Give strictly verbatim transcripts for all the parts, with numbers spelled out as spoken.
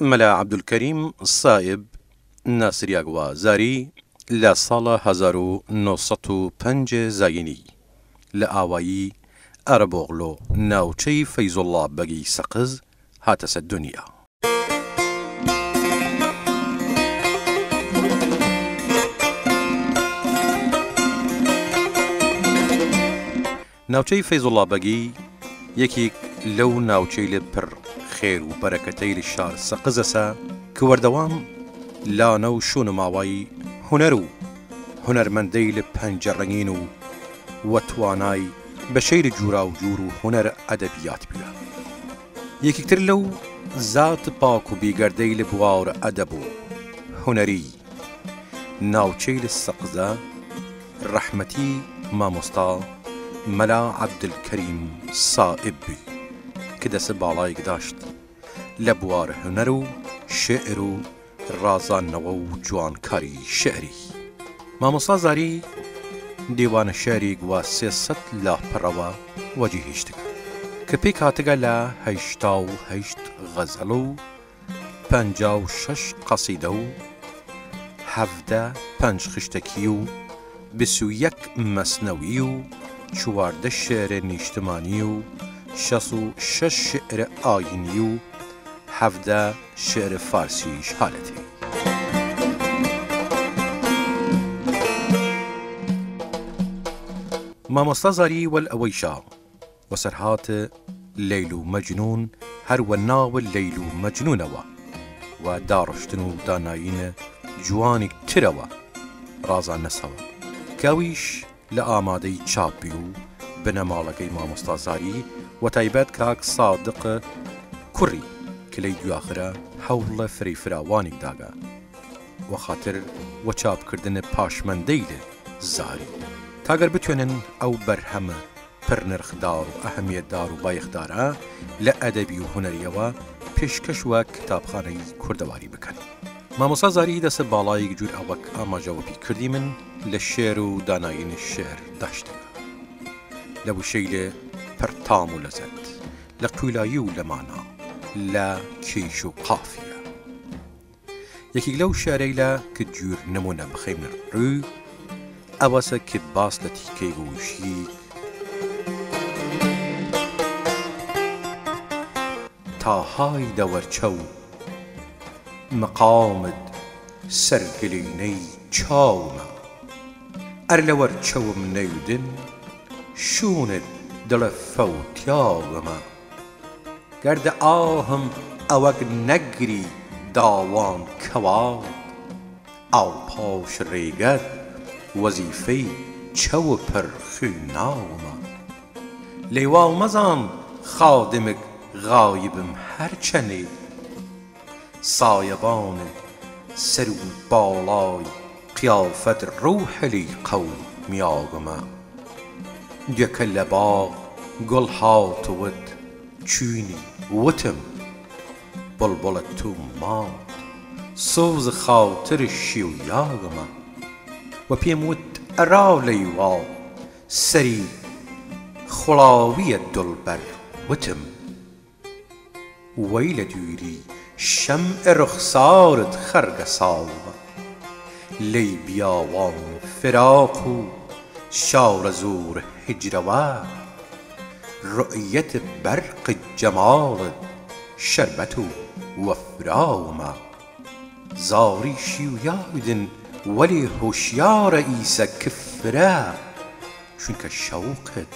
مەلا عەبدولکەریم سائب ناسریاگ وە زاری لە ساڵە هەزار و نۆ سەد و پەنج زاینی لە ئاوایی ئەربۆغلۆ ناوچەی فەیزوڵڵا بەگی سەقز هاتەسە دونیا. ناوچەی فەیزوڵڵا بەگی یەکیگ لەو ناوچەیل پڕ خێر و بەرەکەتەیل شار سەقزەسە ک وەردەوام لانە و شوون و ماوای هونەر و هونەرمەندەیل پەنجە رەنگین و وە توانای بەشەیل جووراوجوور و هونەر ئەدەبیات بیە. یەکیگتر لەو زات پاک و بیگەردەیل بوار ئەدەب و هونەری ناوچەیل سەقزە رەحمەتی مامۆستا مەلا عەبدولکەریم سائب بی ک دەس باڵایگ داشت لە بوار هونەر و شێعر و رازاننەوە و جوانکاری شێعری. مامۆستا زاری دیوانە شێعریگ وە سێ سەد لاپەڕەوە وەجی هیشتگە ک پێک هاتگە لە هەیشتا و هەیشت غەزەڵ و پەنجا و شەش قەسیدە و هەڤدە پەنج خشتەکی و بیس و یەک مەسنەوی و چواردە شێعر نیشتمانی و شەس و شەش شێعر ئاینی و هەڤدە شێعر فارسیش هالەتی. مامۆستا زاری وەل ئەوەیشا وەسەرهات لەیل و مەجنوون هەر وە ناو لەیل و مەجنوونەوە و داڕشتن و دانایین جوانیگ ترەوە رازانەسەوە ک ئەویش لە ئامادەی چاپ بی و بنەماڵەگەی مامۆستا زاری وە تایبەت کاک سادق کوڕی ک لەی دۊاخرە هەوڵ فرەیفراوانیگ داگە وە خاتر وە چاپ کردن پاشمەندەیل زاری تا گەر بتوێنن ئەو بەرهەمە پڕ نرخدار و ئەهمیەتدار و بایخدارە لە ئەدەبی و هونەریەوە پێشکەش وە کتابخانەی کوردەواری بکەن. مامۆستا زاری دەس باڵایگ جوور ئەوەک ئاماژە وەپی کردیمن لە شێعر و دانایین شێعر داشتگە لە وشەیل پڕ تام و لەزەت، لە قویلایی و لە مانا، لە کیش و قافیە. یەکیگ لەو شێعرەیلە ک جوور نموونە بخەیمنە روی ئەوەسە ک باس لە تیکەیگ وشیگ تا هایدە وەرچەو مقامد سەرگلینەی چاومە، ئەر لە وەرچەوم نەیودن شوونت دڵە فەوتیاومە. گەردە ئاهم ئەوەگ نەگری داوان کەواد، ئاڵپاش رێگەد وەزیفەی چەو پڕ خویناومە. لەیواڵ مەزان خادمگ غایبم هەرچەنێ، سایەبان سەر و باڵای قیافەت روحلی قەومیاگمە. دیەکە لە باغ گوڵ هاتوود چوینی وتم، بڵبڵە تومات سۆز خاتر شیویاگمە. و پێم وت ئەرا لەیواڵ سەری خوڵاویە دڵبەر وتم، وەی لە دویری شەمع رخسارد خەرگە ساومە. لەی بیاوان فراق و شارەزوور هجرەوە، رؤیەت بەرق جەماڵد شەربەت و وەفراومە. زاری شیویاودن وەلێ هوشیارە ئیسە ک فرە، چونکە شەوقد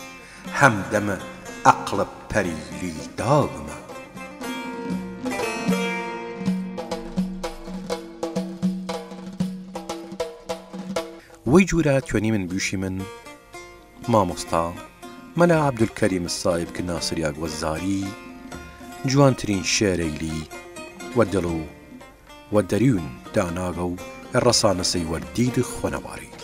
هەمدەمە ئەقڵە پەریلی داگمە. وەی جوورە توێنیمن بویشیمن مامۆستا مەلا عەبدولکەریم سایب ک ناسریاگ وە زاری جوانترین شێعرەیلی وە دڵ و وە دەریون داناگە و رەسانەسەی وەردید خوەنەوارەیل.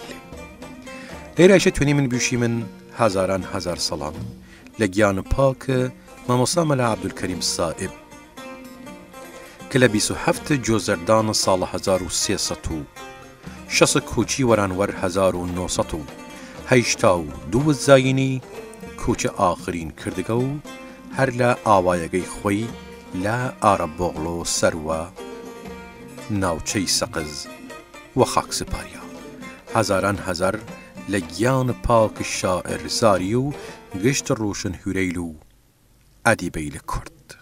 لەیرایشە توێنیمن بویشیمن هەزاران هەزار سەڵام لە گیان پاک مامۆستا مەلا عەبدولکەریم سائب ک لە بیس و هەفت جۆزەردان ساڵ هەزار و سێ سەد و شەست کوچی وەرانوەر هەزار و نۆ سەد و هەیشتا و دوو زاینی کوچە ئاخرین کردگە و هەر لە ئاوایەگەی خوەی لە ئارەبۆغڵۆ سەر وە ناوچەی سەقز وە خاک سپاریا. هەزاران هەزار لە گیان پاک شاعر زاری و گشت رووشنهویرەیل و ئەدیبەیل کورد.